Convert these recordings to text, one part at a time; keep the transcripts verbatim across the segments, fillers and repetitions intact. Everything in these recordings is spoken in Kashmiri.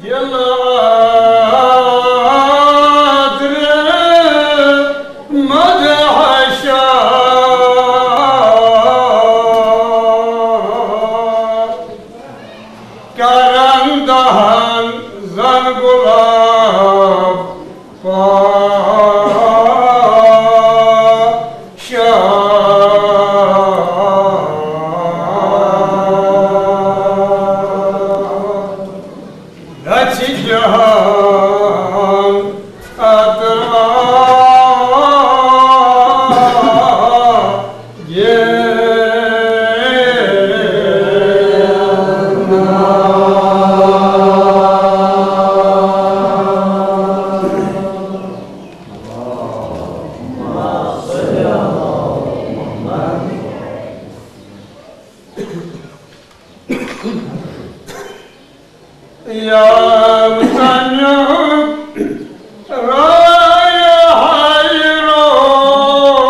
دل آدر مدحشا کرن دہن زن گلاب پاشا۔ گژھِ جہان اترا۔ یا تمیُک رایحہ روح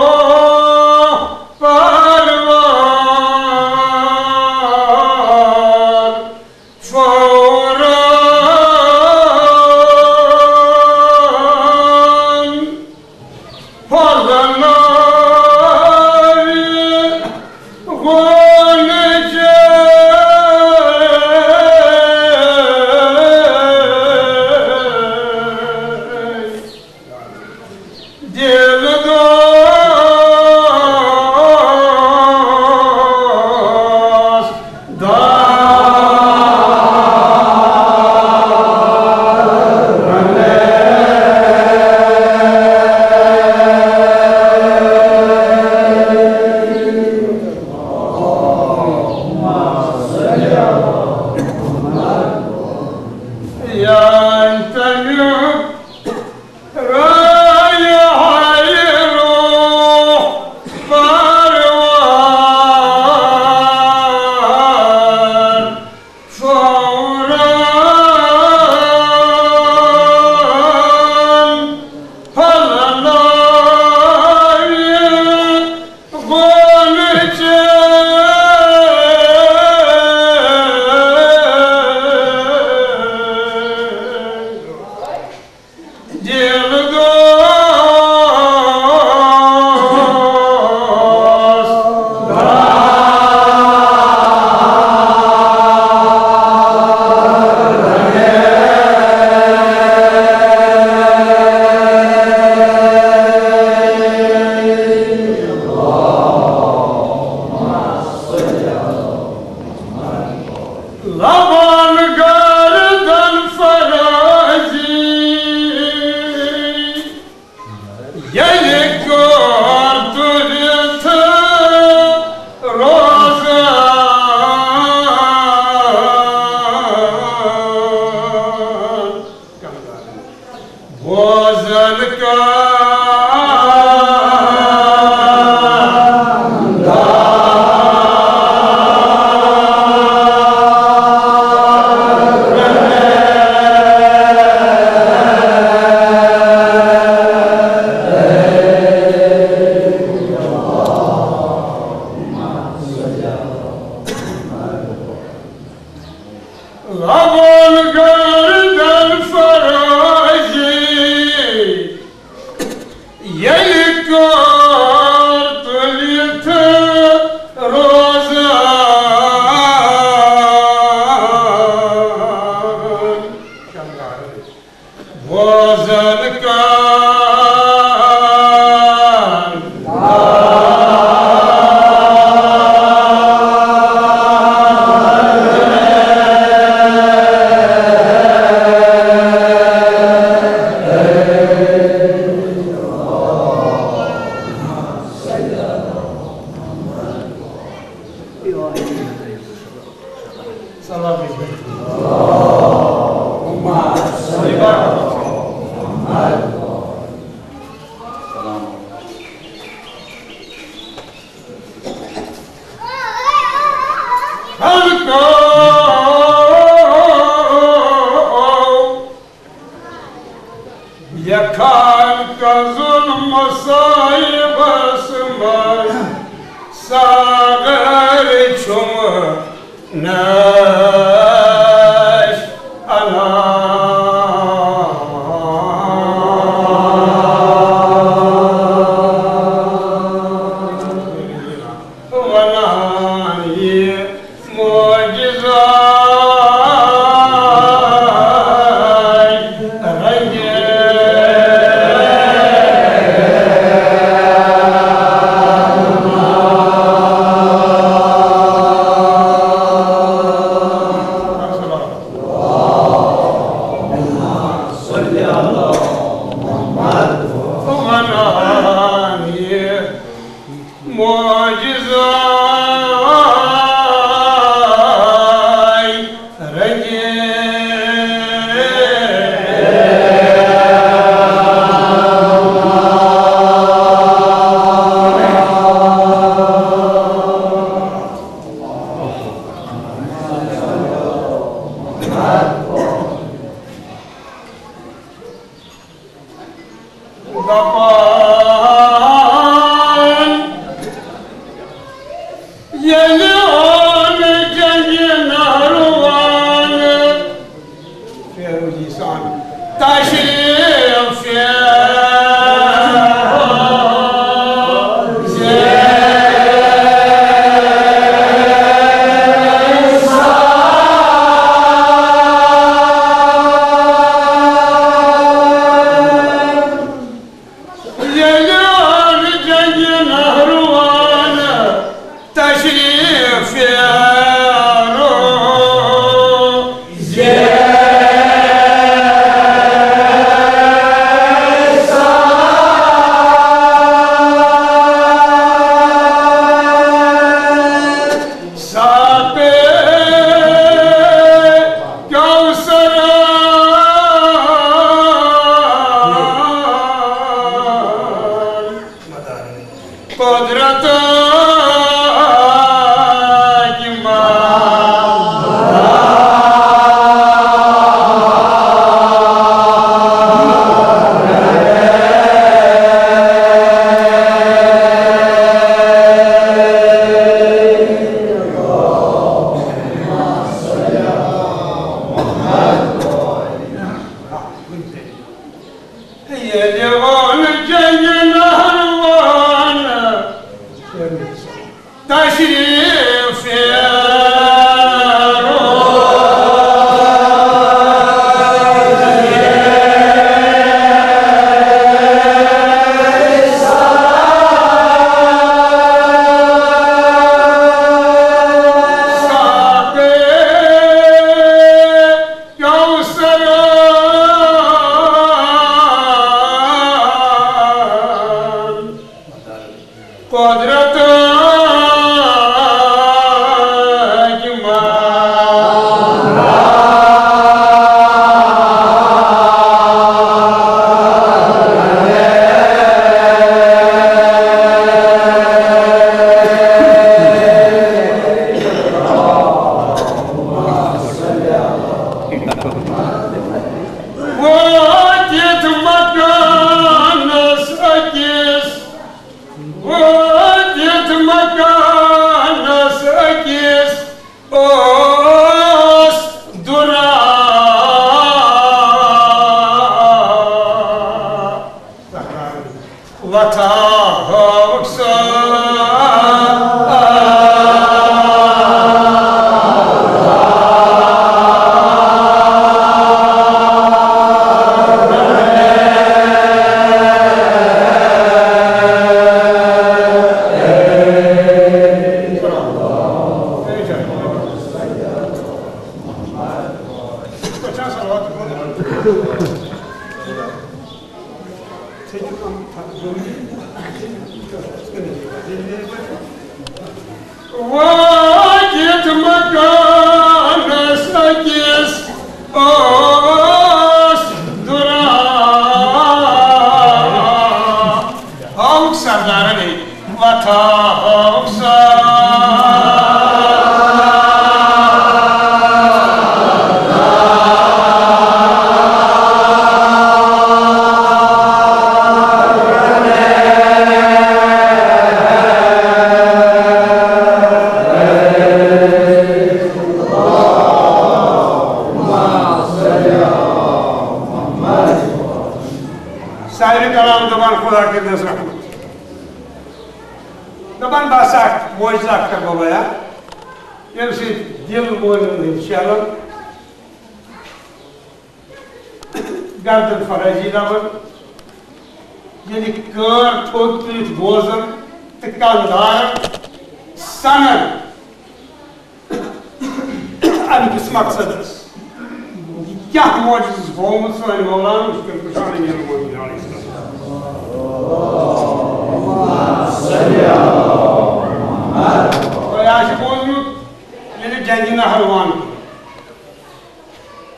پروار فوراً پھۄلناوِ غۄنچہِ دِل دوست۔ یا تمیُک رایحہ روح پروار فوراً پھۄلناوِ غۄنچہِ دِل دوست۔ لبن گردن فرازی، ییٚلہِ کور تُلِتھ روزان۔ بوزن کان لبن گردن فرازی، ییٚلہِ کور تُلِتھ روزان۔ بوزن کان لیکھان کنزن مصائبس منٛز ساغر چھُم نش انا۔ دپان ییٚلہِ اوٚن جنگِ نہروان فیروزی سان تشریف فیروزی ییٚلہِ اوٚن جنگِ نہروان تشریف فیروزی ساقِ کوثر قدرت کی ماں۔ ییٚلہِ ووٚن جنگِ نہروان تشریف فیروز۔ ساقِ کوثر قدرت کی ماں۔ وٲتِتھ مکانس أکِس، وٲتِتھ مکانس أکِس اوس دُرا وۄتھان ہٲوُکھ سۄ۔ وٲتِتھ مکانس أکِس اوس دُرا ہٲوُکھ سردارن ہے۔ وۄتھان ہٲوُکھ سۄ۔ سارے کلام دپان خدا کٔرِنَس رحمت۔ دپان بس اکھ معجزہ اکھ کرٕ بہٕ بیان، ییٚمہِ سۭتۍ دِل مٲمِنن ہٕنٛدۍ شیرن، گردن فرٲضی لبن، ییٚلہِ کٲر تھوٚد تُلِتھ بوزن تہٕ کندارن سنن۔ اَمہِ کِس مقصدس یہِ کیٛاہ معجزٕ چھُ ہوومُت سٲنۍ مولانا، یہِ چھُ تٔمۍ وٕچھان أمیٖر المومنیٖن علیہ السلام۔ تۄہہِ آسہِ بوٗزمُت، ییٚلہِ جنگِ نہروان کوٚر،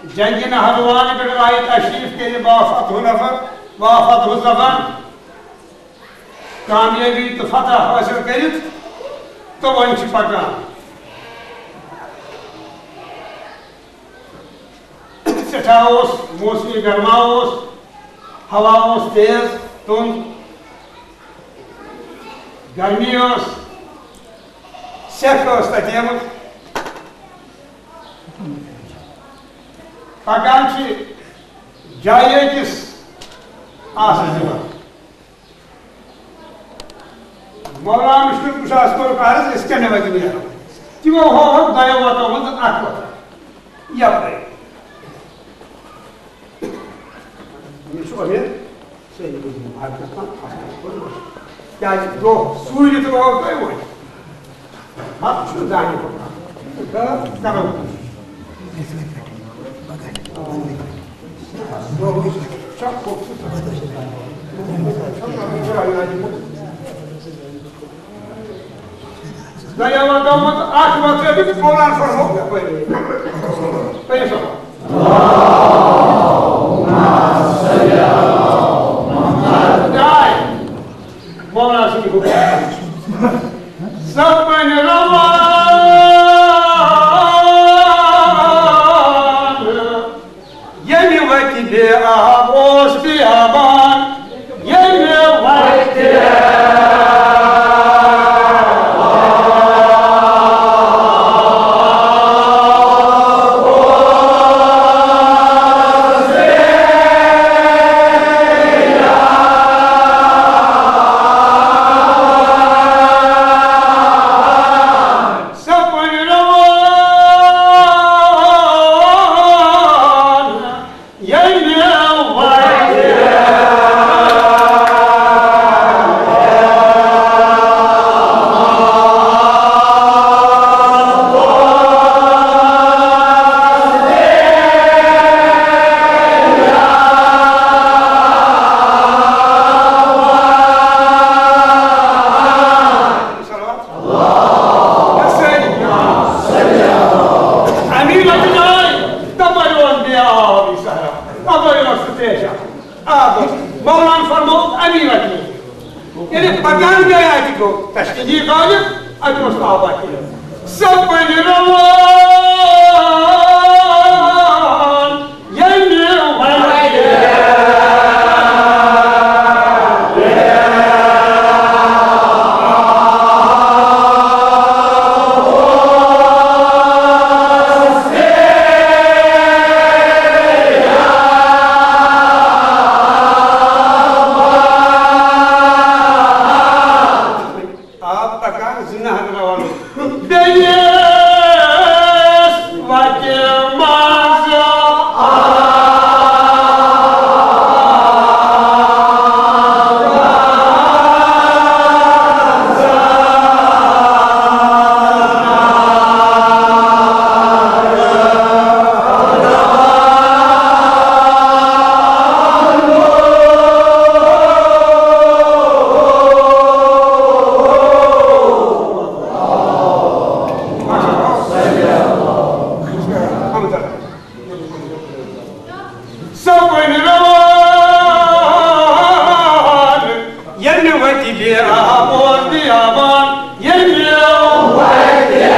جنگِ نہروان پٮ۪ٹھ آیہِ تشریف کٔرِتھ با فتح نفر، با فتح ظفر، کامیٲبی تہٕ فتح حٲصِل کٔرِتھ، تہٕ وۄنۍ چھِ پکان۔ سٮ۪ٹھاہ اوس، موسمِ گرما اوس، ہوا اوس تیز، تُند، گرمی ٲس، سٮ۪کھ ٲس تتہِ یِمہٕ۔ پکان چھِ جایہِ أکِس آسہٕ دِوان۔ مولانا مُشکِل کُشاہس کوٚرُکھ عرض، أسۍ کَمہِ وَتہِ نیرو؟ تِمو ہووُکھ دۄیو وَتو منٛز اَکھ وَتھ یَپٲرۍ۔ مےٚ چھُ اُمید، صحیح بوٗزمُت، حضرت خان، اَصٕل پٲٹھۍ۔ کیٛازِ دۄہ سوٗرِتھ ووت تۄہہِ وۄنۍ؟ پتہٕ چھُنہٕ زانٛہہ یہِ پروگرام۔ تہٕ کرو۔ دۄیو وقتو منٛز اکھ وقت ییٚتہِ مولانا فرمو۔ پٔرِو سا۔ جاے۔ مولانا سٕنٛدِ حُکمہٕ۔ سپٕنۍ روان ییٚمہِ وَتہِ بے آب اوس بیابان، ییٚمہِ وَتہِ۔ سپٕنۍ روان ییٚمہِ وَتہِ۔ صلوات۔ اَمی وَتہِ آے، تَپٲرۍ اوس بے آب یہِ صحرا، تَپٲرۍ اوس سُہ پیشاب۔ آب اوس۔ مولانا فرموو، اَمی وَتہِ۔ ییٚلہِ پَکان گٔے، اَتہِ گوٚو تشکیٖلی غالب، اَتہِ اوس آباد یِوان۔ سپٕنۍ روان ییٚمہِ وَتہِ۔ آب پکان زٕ نہر روان۔ بیٚیِس وَتہِ منٛز آب۔ سپٕنۍ روان ییٚمہِ وَتہِ بے آب اوس بیابان، ییٚمہِ وَتہِ۔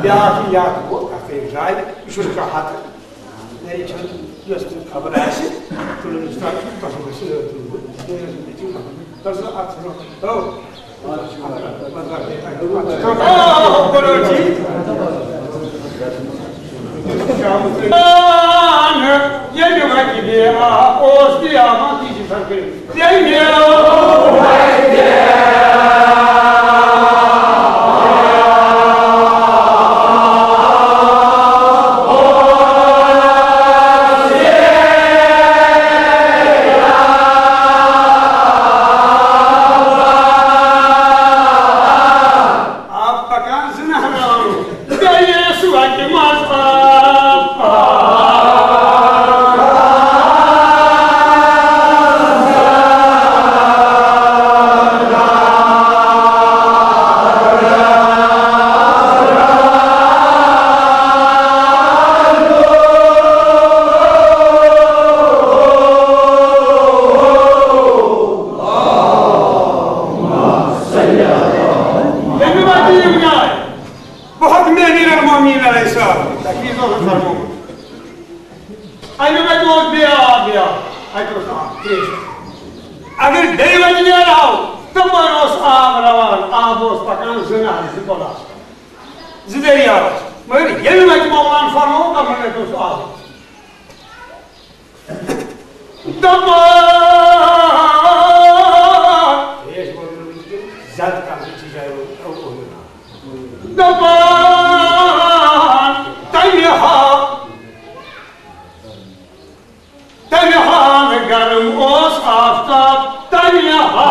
بیٛاکھ یہِ یَتھ گوٚو، تَتھ تھٲیِو جاے، یہِ چھُنہٕ کانٛہہ حق۔ نہ، یہِ چھَنہٕ یۄس تہِ خبر آسہِ، تُلِو أمِس تَتھ، تَتھ گژھِ نہٕ تُلُن۔ تَتھ چھُنہٕ اَتھ ژھٕنُن۔ تو، ییٚلہِ وَتہِ بیٚیہِ آب اوس، تہِ آو تی چھِ سَر کٔرِتھ۔ تٔمۍ آب پکان زٕ نہراوُن، بیٚیہِ سُہ وَتہِ منٛز آب۔ ییٚمہِ وَتہِ یِم آے، بہت میٲنی رحمامین علیہ السلام تکلیف اوس فرمومُت۔ اَمہِ وَتہِ اوس بیٛاکھ، بیٛاکھ، اَتہِ اوس آب تریش۔ اگر بیٚیہِ وَتہِ نیرہاو، تَپٲرۍ اوس آب روان، آب اوس پَکان زٕ نہر، زٕ کۄلہٕ آسہٕ، زٕ دٔریاو ٲسۍ۔ مگر ییٚمہِ وَتہِ مولانا فرموو، تَمہِ وَتہِ اوس آب۔ دپان، زیادٕ کم چھِ جایہِ منٛز۔ دپان، تمہِ ہا، تمہِ ہا گرم اوس آفتاب، تمہِ ہا۔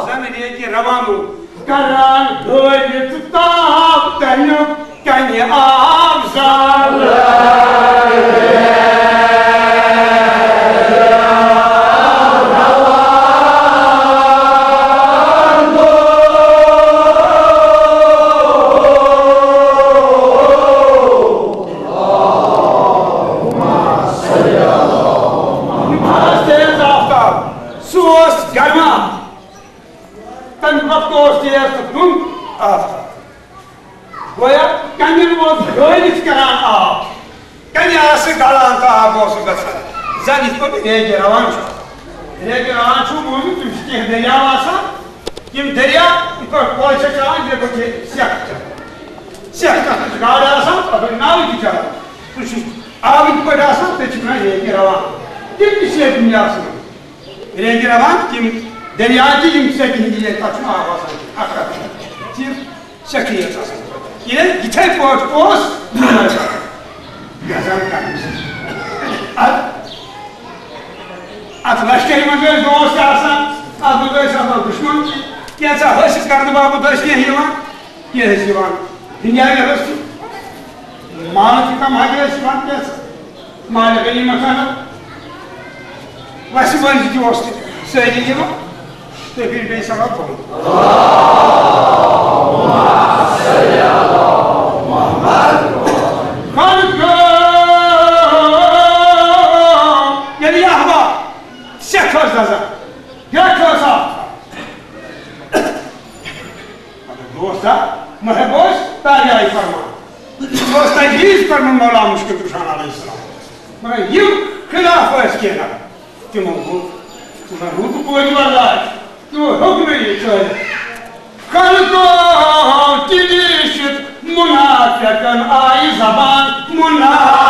زن ریگہِ روانو کران دٲرِتھ تاپھ تمیُک کنہِ آب زال۔ تیز آفتاب، سُہ اوس گرما۔ تَمہِ وقتہٕ اوس تیز تہٕ دُھند آفتاب۔ گویا کَنٮ۪ن اوس گٲلِتھ کران آب۔ کَنہِ آسہٕ گلان تہٕ آب اوس گژھان۔ زَن یِتھ پٲٹھۍ ریگہِ روان چھُ۔ ریگہِ روان چھُ، موٗجوٗب تِم چھِ کینٛہہ دٔریاو آسان۔ یِم دٔریاو یِتھ پٲٹھۍ کۄل چھِ چٮ۪وان، یِتھَے پٲٹھۍ چھِ سٮ۪کھ چٮ۪وان۔ سٮ۪کھ تَتھ منٛز چھِ گاڈٕ آسان، تَتھ منٛز ناوٕ تہِ چَلان۔ سُہ چھُ آبٕکۍ پٲٹھۍ آسان، تٔتھۍ چھِ وَنان ریگہِ روان۔ تِم تہِ چھِ ییٚتہِ آسان۔ ریگہِ روان تِم دٔریاو تہِ، یِم سیٚکہِ ہِنٛدۍ ییٚتہِ، تَتھ چھُنہٕ آب آسان کینٛہہ، اَکھ کَتھ چھِ، صرف سیٚکھٕے یٲژ آسان۔ ییٚلہِ یِتھَے پٲٹھۍ اوس گژھان کرنہٕ سۭتۍ۔ اَتھ، اَتھ لشکرِ منٛز ٲسۍ دوست تہِ آسان، اَتھ منٛز ٲسۍ آسان دُشمَن تہِ۔ کینٛژھا حٲصِل کرنہٕ باپتھ ٲسۍ کینٛہہ یِوان۔ کینٛہہ ٲسۍ یِوان دُنیاوی حٲصِل، مال تہِ کم حاجی ٲسۍ یِوان کینٛژھا، مال غنیٖمت اَنان۔ وَسہِ منٛز تہِ اوس تہِ سٲری یِوان۔ تُہۍ کٔرِو بیٚیہِ سوال پَنُن۔ خالق گوٚو، ییٚلہِ یہِ احباب سٮ۪کھ ٲس دَزان، گرٛٮ۪کھ ٲس آسان۔ مگر دوستا، محب اوس تاریائی فرمان۔ دوستا، ییٖژ فرمان مولا مشکل کشان علیہ السلام۔ مگر یِم خلاف ٲسۍ کینٛہہ نفر۔ تِمو گوٚو، تِمن روٗد پوتہِ برداشت۔ تِمو ہیوٚک نہٕ یہِ چٲلِتھ۔ خلقو تہِ ریٖشِتھ منافقن آیہِ زبان منافق۔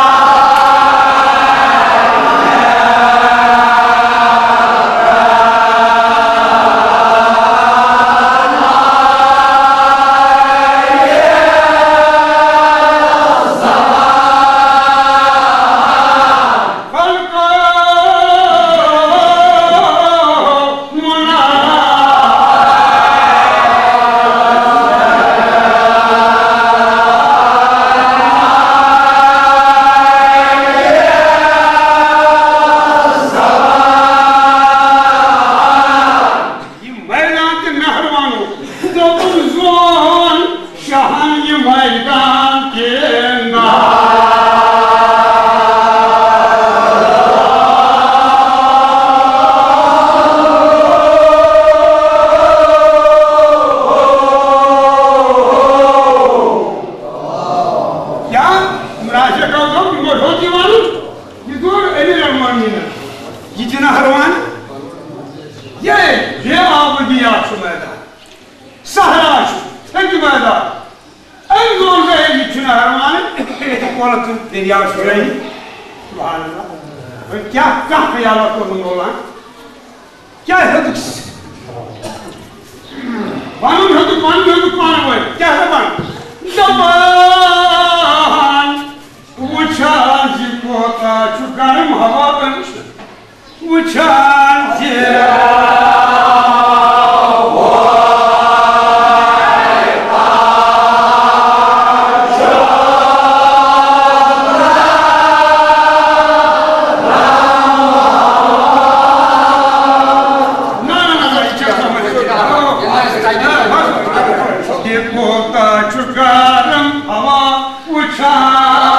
یہِ گوٚو یِمو ہیوٚت یہِ وَنُن، یہِ گوٚو أمیٖر المومنیٖنَن۔ یہِ تہِ نہ ہروان، یہِ بے آبٲدی آسُن میدان، صحرا چھُ، ژھٮ۪نہِ میدان۔ أمۍ ووٚن زِ یہِ چھُنہٕ ہروان، ییٚتہِ کۄلہٕ تہٕ دٔریاو چھُ رٲیی۔ سبحان اللہ۔ وۄنۍ کیٛاہ، کانٛہہ خیالا کوٚرُن مولانا؟ کیٛاہ ہیوٚتُکھ؟ وَنُن ہیوٚتُکھ، وَنُن ہیوٚتُکھ پانہٕ ؤنۍ۔ کیٛاہ دَپان؟ دَپان، وٕچھان زِ کوتاہ چھُ گرم ہوا، وٕچھان زِ نہ، نہ، نہ، نہ، یہِ چھےٚ سمجھ۔ یہِ کوتاہ چھُ گرم ہوا وٕچھان۔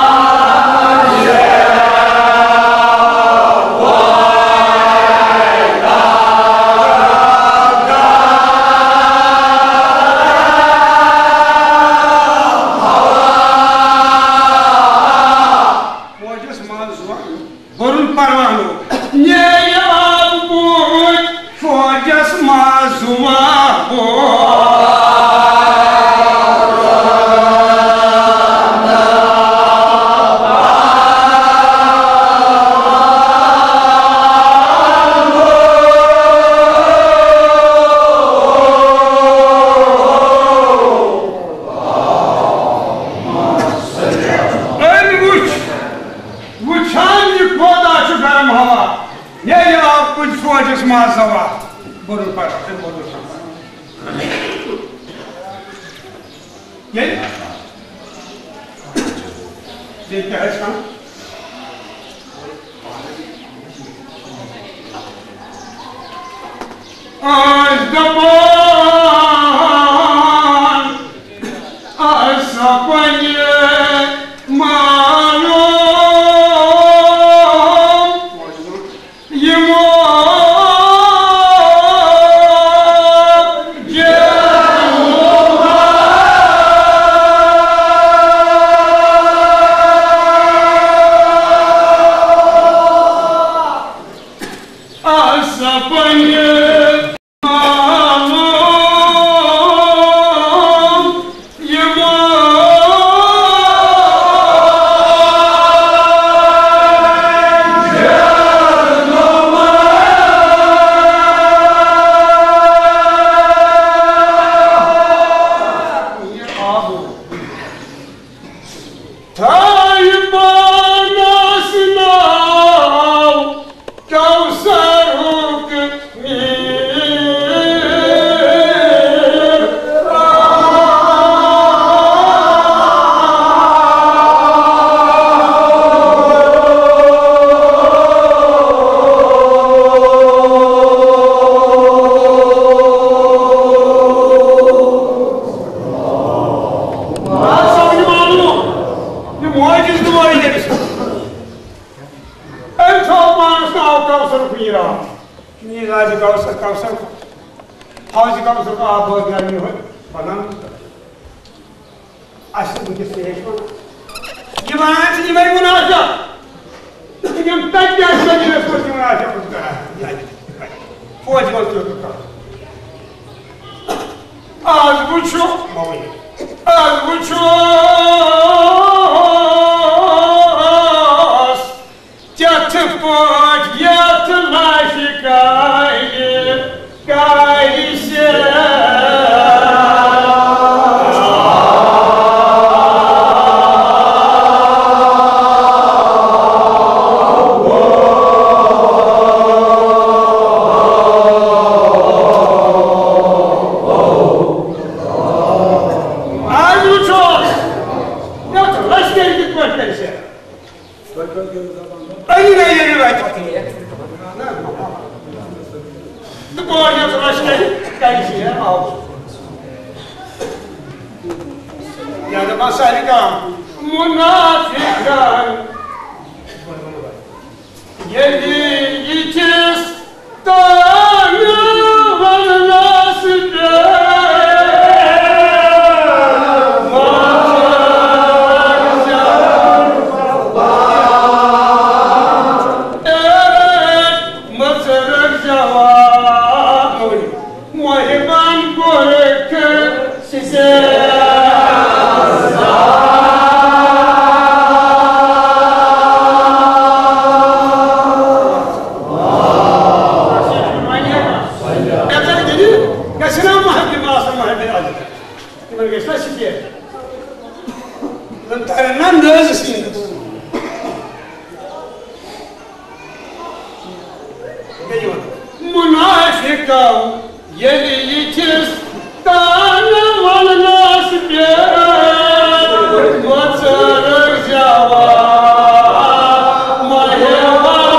فوجس منٛز زُو برُن پروانو، نیرِ آب بوج، فوجس منٛز زُوا بوج۔ أمۍ وٕچھ، وٕچھان یہِ کوتاہ چھُ گرم ہوا، مےٚ یہِ آو کُنہِ فوجس منٛز زوا۔ بوٚرُن پتہٕ، تٔمۍ بوٚرُن پتہٕ۔ ییٚلہِ، ییٚلہِ کیٛاہ آسہِ کَرُن؟ ٲسۍ دَپان، ٲسۍ سۄ پننہِ معلوم یِمو آسہٕ پننہِ معلوم یِمو تھایہِ پانس ناو کوثرُک میر۔ أمۍ تھوٚو پانَس ناو کوثرُک میٖر آب۔ میٖر آبِ کوثر، کوثر، حوضِ کوثرُک آب بٲگراونہِ یِہوٚے وَنان۔ اَسہِ چھِ وٕنکیٚس تہِ ہیٚچھ وَنان۔ یہِ وَنان چھِ یِمَے مُنافِق۔ یِم تَتہِ تہِ آسہِ مدیٖنَس منٛز تہِ وَنان چھِ کران۔ فوجہِ منٛز تہِ اوس کران۔ آز وٕچھو، مےٚ ؤنِو، آز وٕچھو تِتھ پٲٹھۍ یَتھ لاشہِ کارِ، کارِ سیٚر۔ آز وٕچھو، یَتھ لشکرِ کِتھ پٲٹھۍ کَرِ سیر۔ أنی نہ یہِ رِوایت۔ تہٕ گۄڈٕ یَتھ لشکرِ کَرِ سیر آو۔ یا دَپان سارِ کانٛہہ مُنافِقَن۔ ییٚلہِ یہِ چیٖز تانہٕ وننس پٮ۪ٹھ۔ گوٚو ییٚلہِ یِتھِس تانہٕ وننس پٮ۪ٹھ مۄژر زٮ۪وان ماہِ وانس۔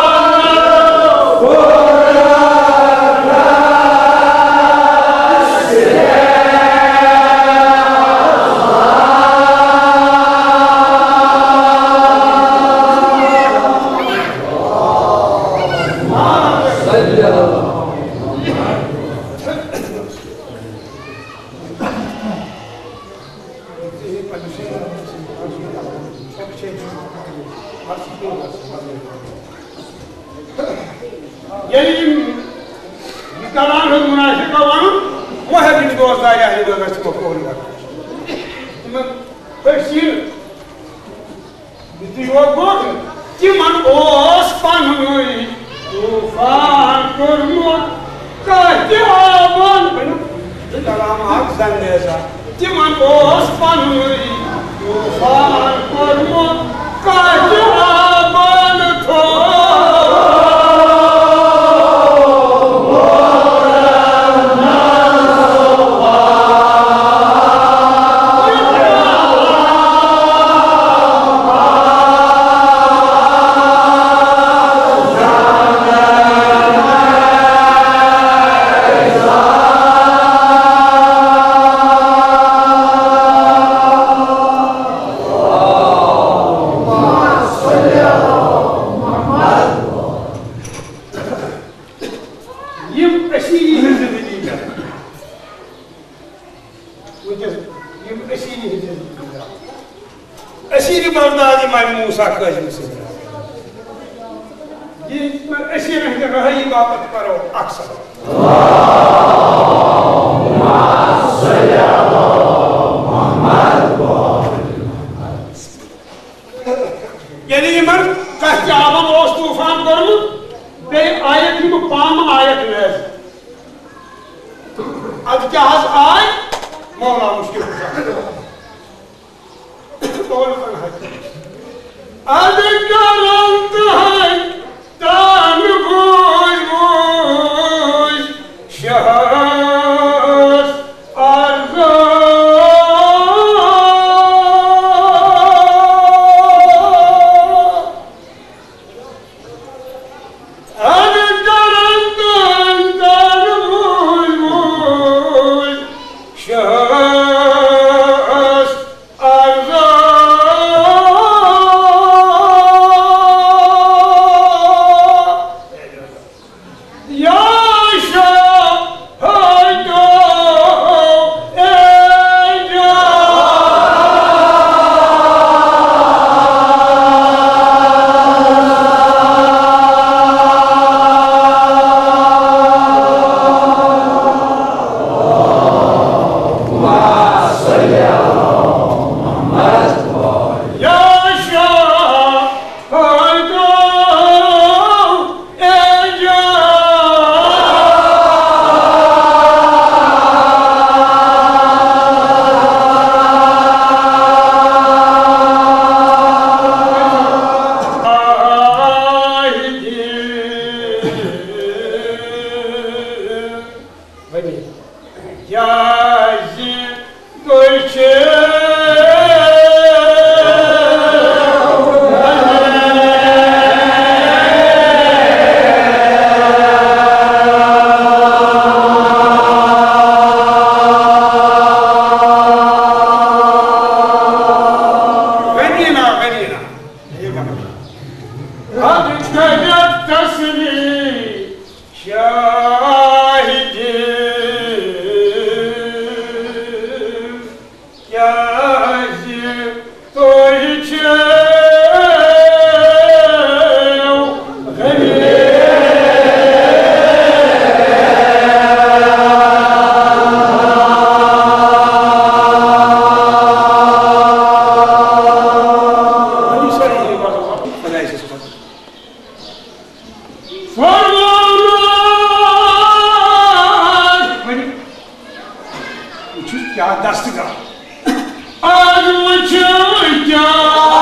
ییٚلہِ یِم یہِ کلام ہیوٚت مناسب گوٚو وَنُن، وۄنۍ ہیوٚت یِم دوستار اہلِ بیتَس تِمو قبوٗل کرُن۔ تِمن پھٔٹۍ سیٖنہٕ۔ یُتھُے یور ووت، تِمن اوس پننُے طوفان کوٚرمُت کتہِ آبن۔ کلام اکھ زنگیزا۔ تِمن اوس پننُے طوفان کوٚرمُت کتہِ آبن تھوٚو۔ یِم أسیٖری ہٕنٛز زندگی کران۔ وٕنکیٚس یِم أسیٖری ہٕنٛز زندگی کران۔ أسیٖری بردار یِم اَمہِ موسیٰ کٲظمہِ سۭتۍ کران۔ یہِ أسیٖرن ہٕنٛدِ رہٲیی باپتھ پرو اکھ سبق۔ ییٚلہِ یِمن کتھ آبن اوس طوفان کوٚرمُت، بیٚیہِ آیکھ یِم پامہٕ آیکھ نٲزِل۔ ادٕ کیٛاہ حظ آے؟ مولا مشکل کشا۔ قول کن حظ۔ ادٕ کرن تہنٛدۍ تن بوٗزۍ بوٗزۍ شہس عرضو۔ ادٕ کرن تن بوٗزۍ بوٗزۍ شہس عرضو۔ یا شاہ ہٹو اے جان۔ یا شاہ ہٹو اے جان۔ ؤنِو۔ کیٛازِ تُہۍ چھِو غنینا، غنینا۔ حق کٔرِتھ تسلیم۔ شاہدِ کیٛازِ تُہۍ چھِو غریب؟ فرمان! وٕچھِو کیٛاہ دستگاہ۔ آز وٕچھِو کیٛاہ۔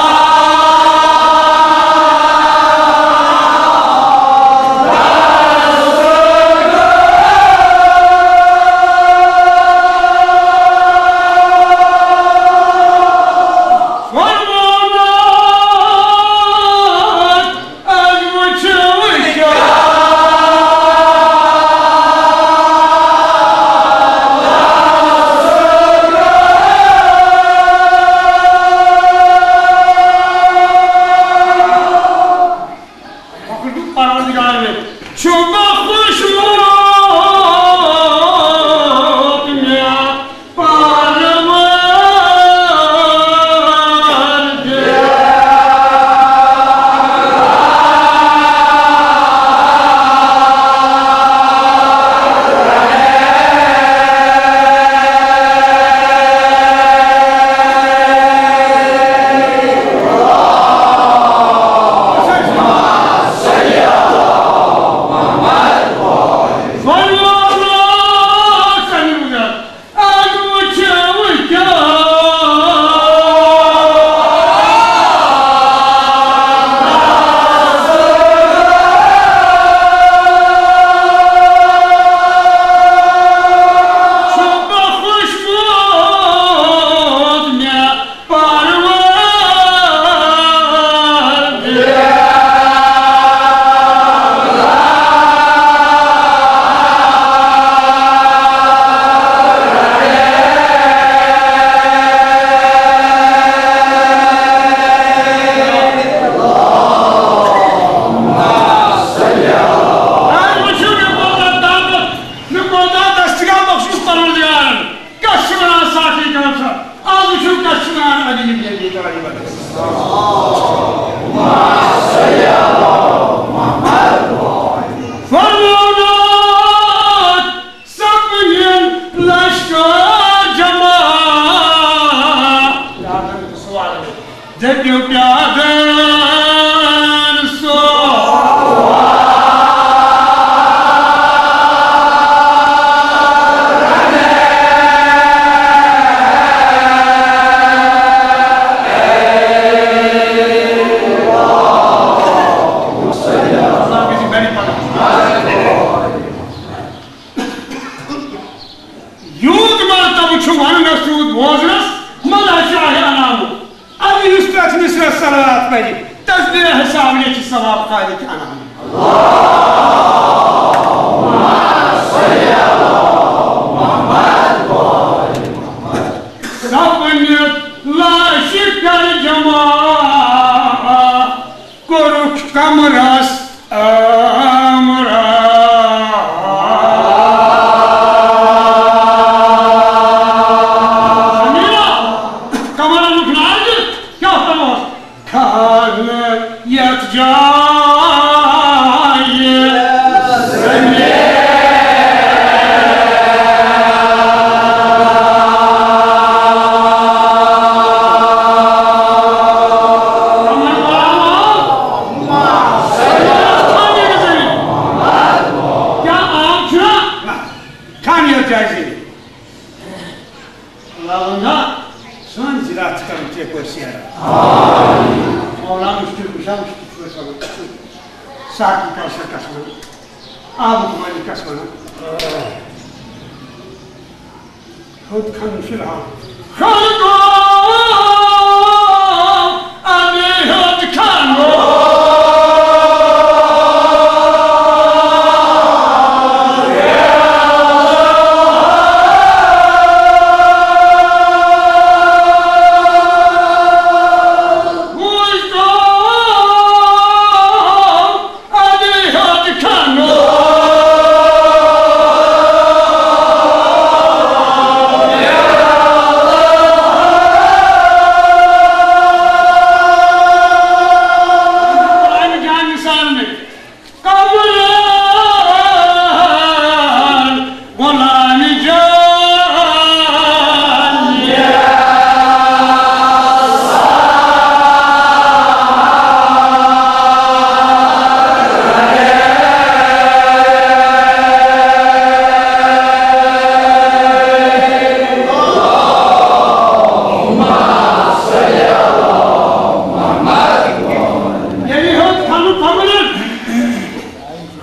حساب لیکھِ ثواب خالق انعام۔ سپنِتھ لاشہِ کر جمع، کوٚرُکھ کمرس امرا۔ سمیرا، کمر انُکھ نار دِتھ، کیٛاہ کرہوس؟ کھالنہٕ یتھ جایہِ زمین۔ کیٛاہ آب چھُنا؟ کھالنہٕ یتھ جایہِ زمین۔ اللہ ونگا، سٲنۍ زِراعت چھِ کرٕنۍ ژےٚ پٲٹھۍ سیر۔ مولا مُشکِل کُشا، مُشکِل چھُ اَسہِ وَنان۔ ساقی کر سا کس وَنان؟ آبُک مٲلِک کس وَنان؟ ہیوٚت کھنُن فی الحال۔ خلقو، اَدٕ ہیوٚت کھنُن۔ قرآن جان مثال میں۔ قبر غلام جان۔ ییٚلہِ ہیوٚت کھنُن قبرِ،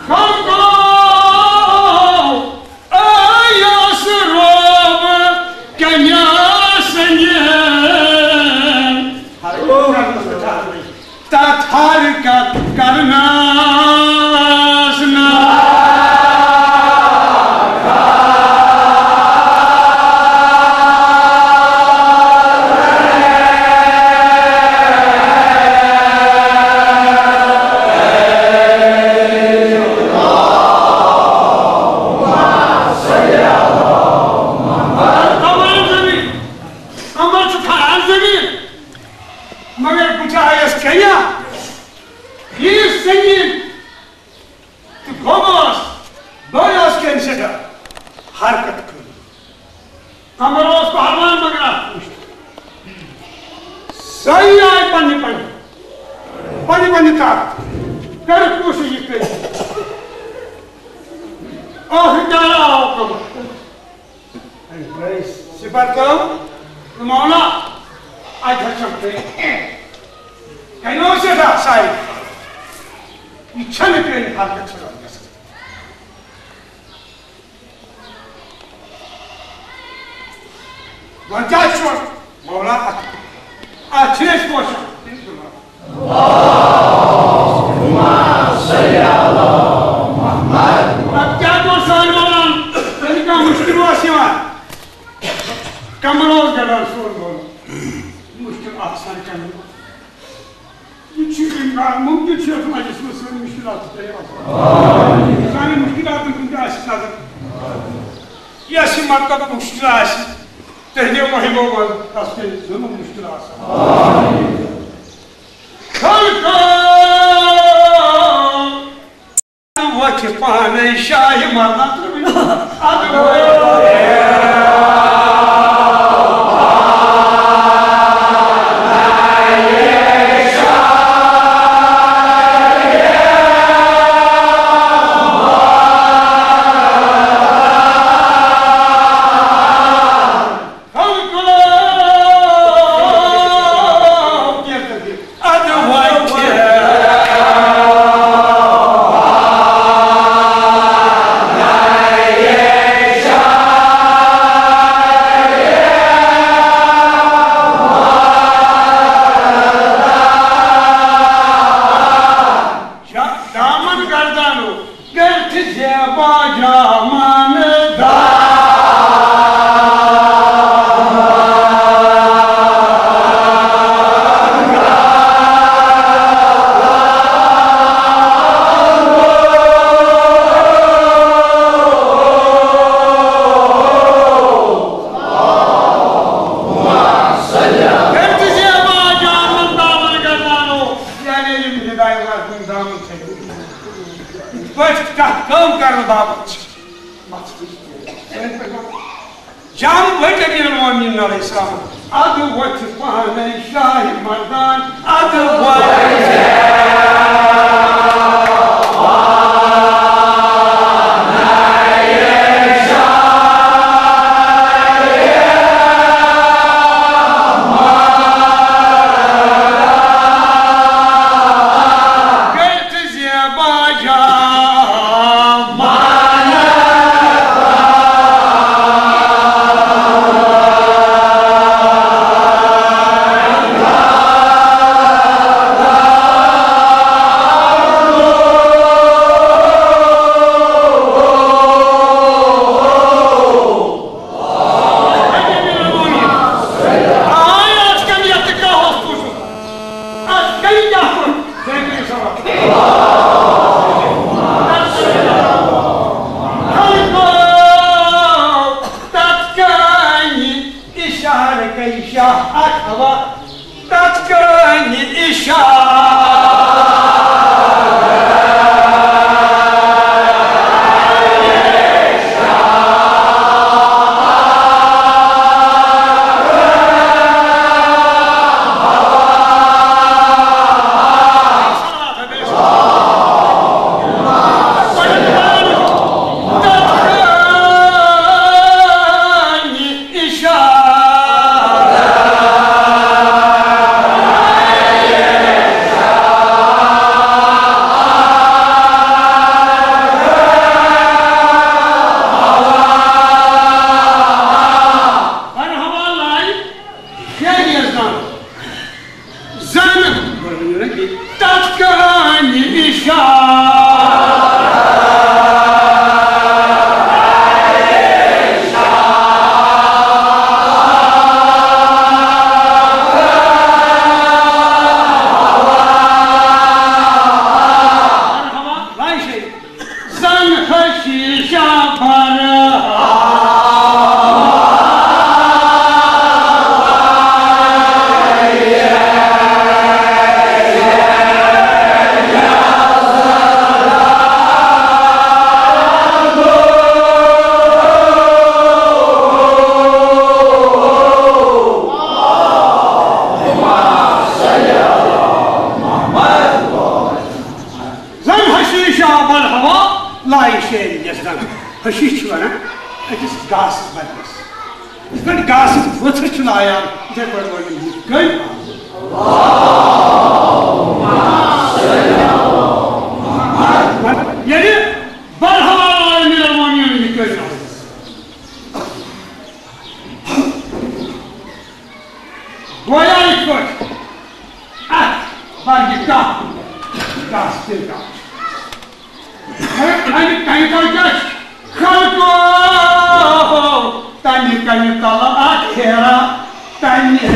خلقو، اے یاس روب کنیا سنگین۔ تتھ حرکت کرنس نہ۔ کمر چھُ کھاران زٔمیٖن، مگر بہٕ چھُس کنیا، یہِ سنگین۔ تہٕ گوٚبُر اوس، بٔڑ ٲس کٔمۍ سٮ۪ٹھاہ حرکت کٔر۔ قمر اوس پہلوان مگر اَتھ وٕچھ۔ سٲری آے پننہِ پننہِ، پننہِ پننہِ طاقت۔ کٔرٕکھ کوٗشِش یہِ کٔرِتھ۔ ٲخٕر کار آو قمر۔ أمۍ کٔر صفر کٲم، تہٕ مولا، اَتہِ حظ چھَم کٔرِتھ۔ کَنہِ اوس یہِ رَس آیہِ؟ یہِ چھَنہٕ کٔرِتھ حرکت چھِ گژھان۔ وۄنۍ کیٛاہ چھُ مولا اَتھ؟ اَتھ چھِ أسۍ پوشان۔ اللہم صل علی محمد۔ پتہٕ کیٛاہ کوٚر سٲنۍ مولان؟ ییٚلہِ کانٛہہ مُشکِل اوس یِوان، کمر اوس گنڈان سون مولان۔ مُشکِل آسان کمہِ دۄہ۔ یہِ چھُ اِمکان، مُمکِن چھُ یَتھ مجلسہِ منٛز سٲنۍ مُشکِلات تہِ تۄہہِ آسان۔ سانٮ۪ن مُشکِلاتن کُن تہِ آسہِ نظر۔ یۄس یہِ مطلب مُشکِل آسہِ، تُہۍ دِیِو مُہِمو منٛز تَس تہِ ظُلُم مُشکِل آسان۔ خلقو، وۄتھِ پانے شاہہِ مردان۔ باجا مان یعنی یِم ہدایت واتن دامن چھِ۔ پٲٹھۍ کانٛہہ کٲم کرنہٕ باپتھ چھِ۔ جان وٲتۍ أمیٖر المومنیٖن علیہ السلام۔ اَدٕ وۄتھِ پانَے شاہِ مردان، اَدٕ وۄتھِ۔ آے، از کَمہِ یَتھ تہِ کانٛہہ اوس پوٚشُن؟ از کَمہِ کیٛاہ کوٚر؟ بیٚیہِ کٔرِو سوال۔ خلقو تَتھ کَنہِ اِشارٕ کَرِ شاہ اَکھ ہوا۔ تَتھ کَنہِ اِشارٕ۔ زن تتھ کانہِ اِشارٕ۔ زن حشیشہ بر۔ زن حشیش آب الہوا لایہِ شعر یس زن حشیش چھِ ونان أکِس گاسہٕ بدلس۔ یِتھ پٲٹھۍ گاسہٕ ؤتھٕر چھِ لایان، یِتھے پٲٹھۍ وَنان یِتھ کٔنۍ۔ یعنی برہما لایہِ مےٚ وَنان یِتھ کٔنۍ۔ گویا یِتھ پٲٹھۍ اَتھ برگہِ کاہ، گاسہٕ تہِ کاہ۔ اَمہِ کنہِ تل کیٛاہ چھُ؟ خلقو، تَمہِ کنہِ تلہٕ اکھ ہیرا، تَمہِ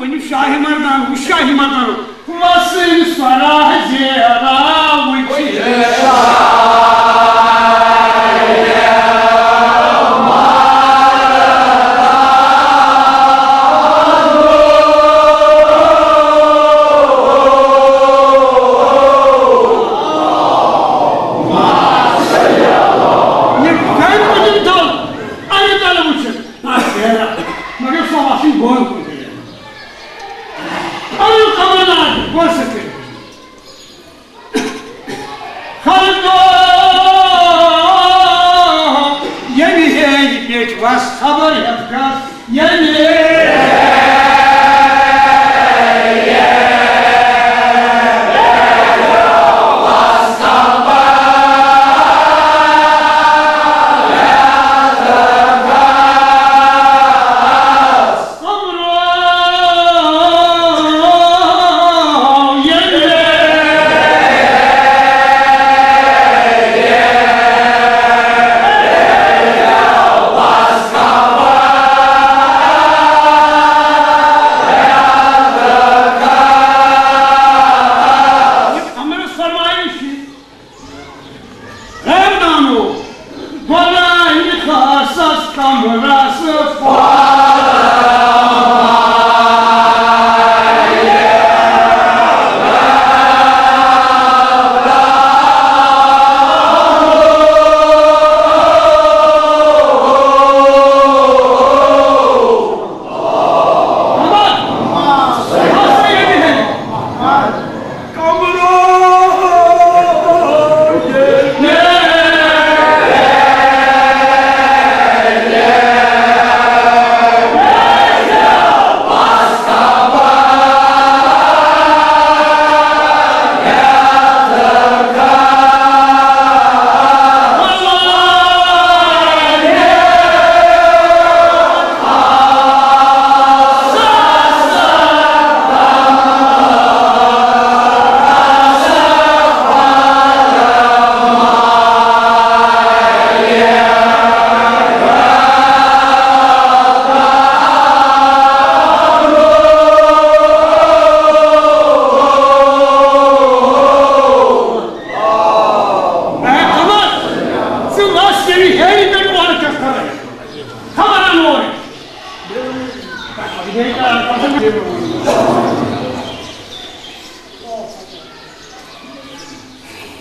ؤنِو شاہِ مردان، وُچھ شاہِ مردان۔ وسٕنۍ سۄرا زیراوٕچ۔ یہِ گرِ پٔتِم تھل، اَمہِ تَلہٕ وٕچھِتھ۔ آ، زیرا۔ مگر سۄ وَسٕنۍ بۄن کُن۔ اَمہِ کملہ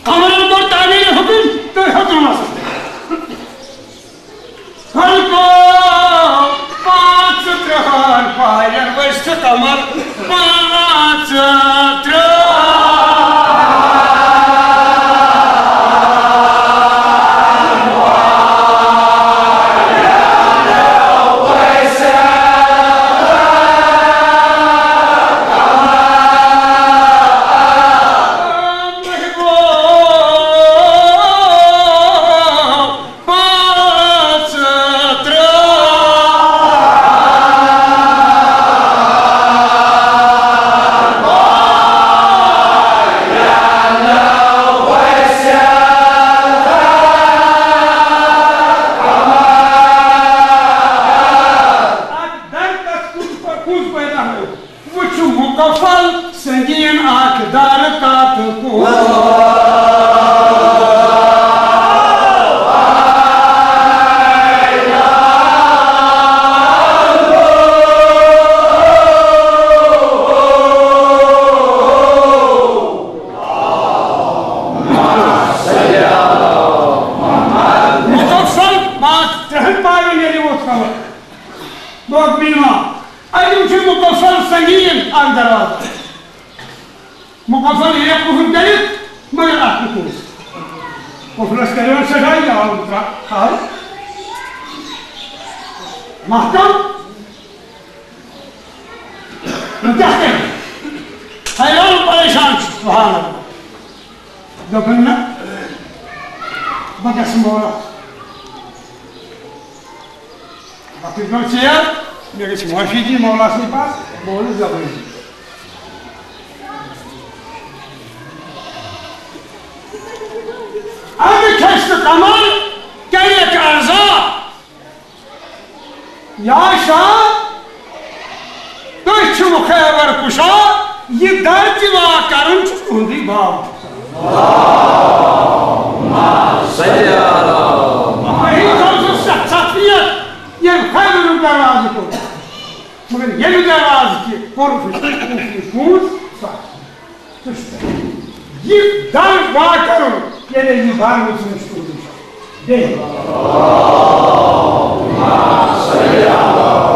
قمرن کوٚر تعمیٖرِ حُکُم تہٕ ہیوٚتنَس۔ خلقو پانٛژھ ترٕٛہَن پایَن ؤسۍ قمر پانٛژھ ترٕٛہ۔ پانٛژھ ترٕٛہ۔ اکھ در تس کُس، کُس پٲدٕ ہو؟ وٕچھ مُکفل سنگین اکھ در کتھ کُن۔ مُکفل پانٛژھ ترٕٛہن پایَن ییٚلہِ ووت کمر، دوٚپ میٖما، اَتہِ وٕچھِو مُکفل سنگین اکھ دروازٕ۔ مُکفل ہیٚکہِ قُفُل کٔرِتھ، مگر اَتھ نہٕ کُس۔ قُفلس کٔرِو سٮ۪ٹھاہ یہِ آو ترٛا-، کھال۔ محکم۔ وۄنۍ کیٛاہ کَرِ؟ حیران پریشان چھُ، سبحان اللہ۔ دوٚپُن، نہ، بہٕ گژھٕ مولا۔ وقت گوٚو ژیر، مےٚ گژھِ معٲفی دِنۍ مولا سٕنٛدِ پاس، بہٕ وَنہٕ زبٲنی۔ اَمہِ کھسہِ تہٕ کمل کَرٮ۪کھ عرضا۔ یا شاہ، تُہۍ چھِو خیبر کُشا، یہِ در تہِ وا کرُن چھُ تُہُنٛدُے باو۔ صلی اللہ۔ تۄہہِ تھٲوزٕ سخ-، سختی ییٚمہِ خیبرُک دروازٕ کوٚر۔ مگر ییٚمہِ دروازٕ کہِ کوٚرُکھ أسۍ کوٗشِش، کوٗت سخ۔ یہِ در وا کرُن، ییٚلہِ یہِ بر وٕچھُن چھُ تُہُنٛد۔ بیٚیہِ۔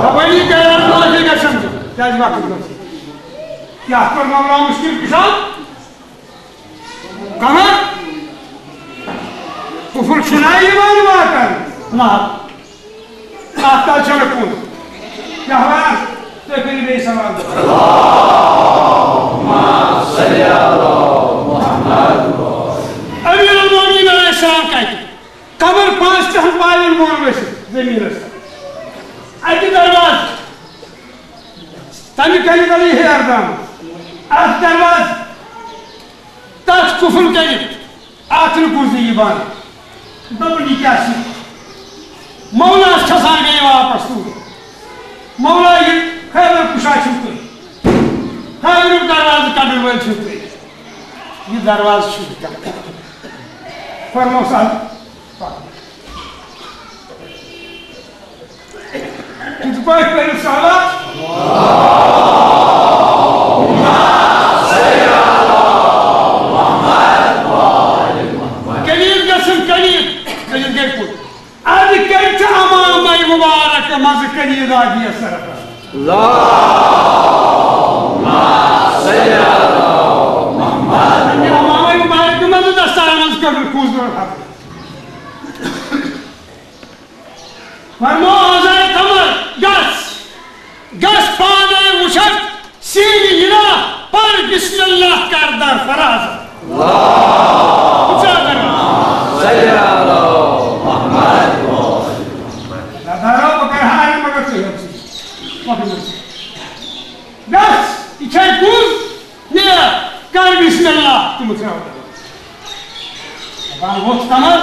دپٲنی گٔیَن معٲفی گژھن، کیٛازِ وقت گوٚو۔ یَتھ پٮ۪ٹھ مولانا مُشکِل کُشا۔ کمر؟ قُفُل چھُنہ یِوان واتان؟ نہ۔ اَتھ تَل چھَنہٕ کُن۔ کیٛاہ وَنان؟ تُہۍ کٔرِو بیٚیہِ سوال۔ اللہُمَّ صَلِّ عَلَى مُحَمَّدٍ۔ امیٖر المومنیٖن علیہ السلام کَتہِ؟ قبر پانٛژھ ترٕٛہَن پایَن بۄن ؤسِتھ زٔمیٖنَس۔ اَتہِ دروازٕ۔ تَمہِ کَنہِ گٔیے ہیرٕ درٛامٕژ۔ اَتھ دروازٕ۔ تَتھ قُفُل کٔرِتھ۔ اَتھ نہٕ کُس زِ یہِ بنٛد۔ دوٚپُن، یہِ کیٛاہ چھِ؟ مولاہَس کھسان گٔیے واپس توٗرۍ۔ مولا، یہِ خیبر کُشا چھِو تُہۍ؟ خیبرُک دروازٕ کَڑَن وٲلۍ چھِو تُہۍ؟ یہِ دروازٕ چھُ یہِ کَڑان۔ فرموس اَتھ۔ کِتھ پٲٹھۍ کٔرِو صلوات؟ کلید گژھن، کلید، کلید گٔے کُن۔ اَدٕ کٔمۍ چھُ امامَے مُبارک منٛزٕ کلید آدیَس طرفس؟ اللہُمَّ صَلِّ عَلَى مُحَمَّدٍ۔ امامَے مُبارک منٛزٕ دستار منٛز کٔڑٕن کُس دور حضرت؟ فرمو آزائے قمر، گژھ، گژھ پانے وُچھکھ سیٖنہٕ یِنا، پر بسم اللہ کر در فراز۔ اللہُمَّ صَلِّ عَلَى مُحَمَّدٍ۔ نہ دارو، بہٕ کرٕ ہا یہِ، مگر ژٕ ہیوٚر ژٕ۔ وۄتھ یہِ۔ گژھ، یہِ چھے کُل، نیر، کر بسم اللہ، تِم ترٛاو۔ دپان ووٚتھ قمر،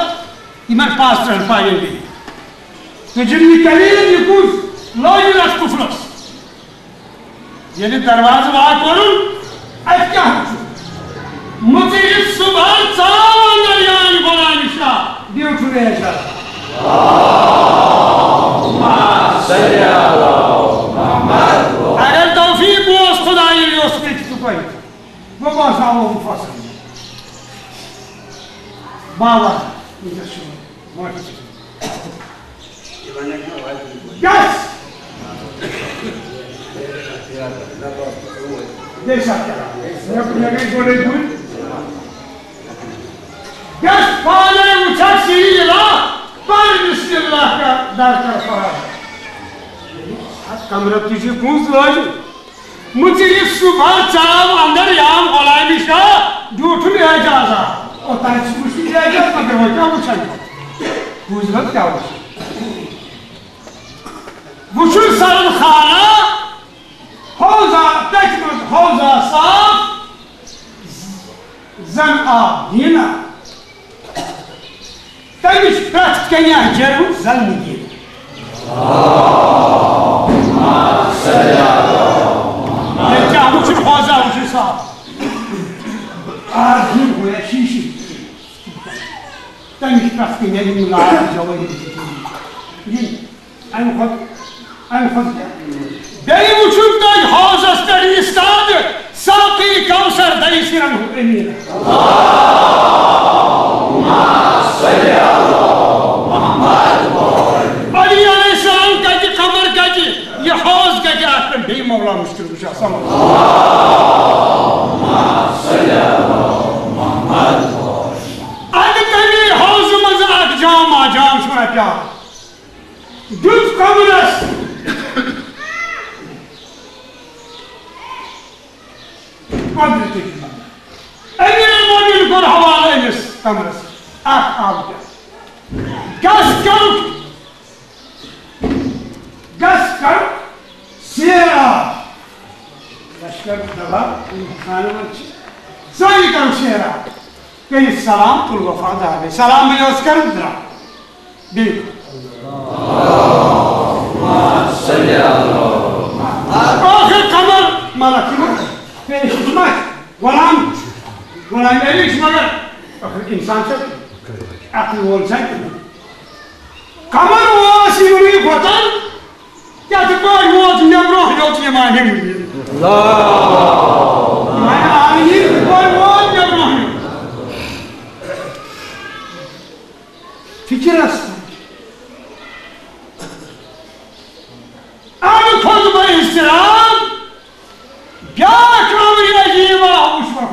یِمن پانٛژھ ترٕٛہن پایَن بیٚیہِ۔ تُجِم یہِ کلید، یہِ کُس؟ لٲگِن اَتھ قُفلس۔ ییٚلہِ دروازٕ وا کوٚرُن، اَتہِ کیٛاہ چھُ؟ مُژِرِ صُبحن ژاو اندر یان غلام شاہ، بیوٗٹھ ریش۔ اگر توفیق تۄہہِ۔ بہٕ باساوو بہٕ فصل۔ بابا، وٕنکیٚس چھُ معٲفی۔ یَس! بیٚیہِ ساتہٕ کَرو۔ مےٚ، مےٚ گٔے گۄڈَے بُرِ۔ یَس پانَے وٕچھَکھ سیٖلا، پَر بسم اللہ کر، در کر فراز۔ اَتھ کمرَس تہِ چھِ کُنٛز لٲجِتھ۔ مُژِرِ صُبحَس ژاو اندر یام غلامِ شاہ، بیوٗٹھُن اعجازا۔ اوٚتام چھُ وٕچھُن اعجاز، مگر وۄنۍ کیٛاہ وٕچھَن؟ بوٗزِو حظ کیٛاہ وٕچھُن۔ وٕچھُن سرد خانہ، حوضہ، تٔتھۍ منٛز حوضہ صاف، زن آب ییٖنہ۔ تمِچ پرٛٮ۪تھ کینٛہہ جرم زن نگیٖر۔ ییٚلہِ ژےٚ وٕچھُن حوضہ وٕچھُن صاف۔ آز یِم گویا شیٖشہِ۔ تمِچ پرٛٮ۪تھ کینٛہہ یِم لال جوٲہِر چھِ تِم۔ یِم امہِ کھۄتہٕ، امہِ کھۄتہٕ کیٛاہ؟ بیٚیہِ وٕچھُن تۄہہِ حوضس پٮ۪ٹھ ایستاد ساقی کوثر دٔیہِ سِرن ہُنٛد أمیٖر۔ علی علیہ السلام کتہِ، قمر کتہِ، یہِ حوض کتہِ، اتھ پٮ۪ٹھ بیٚیہِ مولا مشکل کُشا۔ صلی اللہ۔ اَتہِ تَمے حوضہٕ منٛزٕ اکھ جام، آ، جام چھُ وَنان پیٛالہٕ۔ دیُت کمرس قۄدرتی۔ امیر المومنین کوٚر حوالہٕ أمِس کمرس۔ اکھ آو کیٛاہ؟ گژھ کر، گژھ کر سیر آب۔ لشکر دبا خانہٕ منٛز چھِ سٲری کرو سیر آب۔ کٔرِتھ سلام تُل وفادار۔ سلام بیٚیہِ اوس کرُن درٛاو۔ بیٚیہِ۔ ٲخر قمر ملک یِمو پیش چھُ مہ غلام، غلام علی چھُ مگر ٲخر انسان چھُ، عقل وول چھُ۔ قمر اوس یِمنٕے وۄتھان، کیٛاہ تہِ پٲٹھۍ ووت مےٚ برونٛہہ یوت یِوان ہیٚمہِ۔ معنی آو یہِ، یِتھ پٲٹھۍ ووت مےٚ برونٛہہ یوت۔ فکر ٲس۔ اَمہِ کھۄتہٕ بٔڑ اضطراب بیٛاکھ امرِ عجیبہ وٕچھ مےٚ۔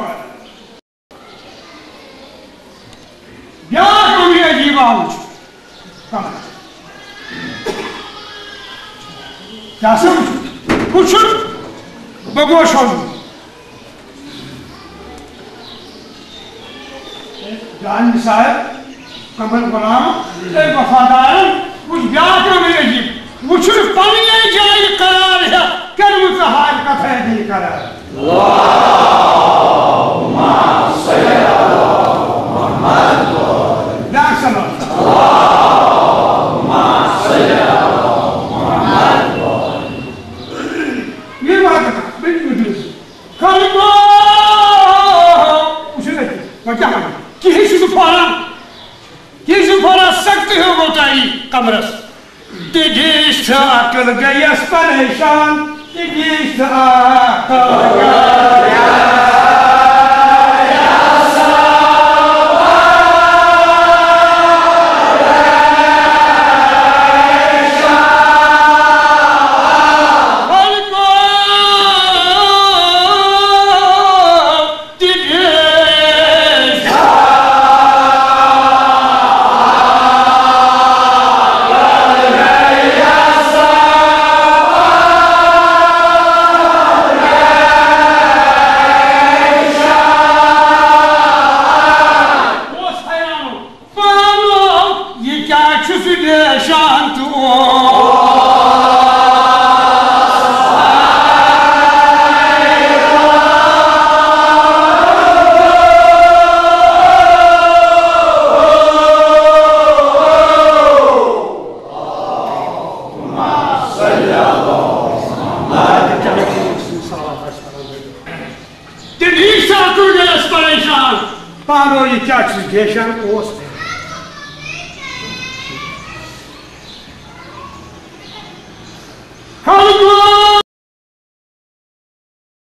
بیٛاکھ امرِ عجیبہ وٕچھ۔ کیٛاہ سا وٕچھ؟ وٕچھُن، بہٕ گوس شۄنٛگُن۔ جان صاحب، قمر غلام، اے وفادارن، وٕچھ بیٛاکھ امرِ عجیب۔ وٕچھُن پنٕنۍ جایہِ قرار ہٮ۪تھ، کٔرمٕژ حال کتھے دی قرار۔ بیٛاکھ سلام۔ یہِ واتہِ، بیٚیہِ وٕچھُن۔ خلقو! وٕچھِو تُہۍ، وۄنۍ کیٛاہ وَنہٕ؟ کِہیٖنۍ چھُنہٕ پھوران۔ کِہیٖنۍ چھُنہٕ پھوران، سختہٕ ہیوٗ گوٚو تۄہہِ قمرس۔ تہِ گیٖچھ تہٕ عقل گٔیَس پریشان۔ تہِ گیٖچھ تہٕ عقل گٔیَس پانو، یہِ کیٛاہ چھُ سُہ لیشان تہٕ اوس؟ تہٕ عیسیٰ تُل گٔیَس پریشان، پانو یہِ کیٛاہ چھُ لیشان اوس؟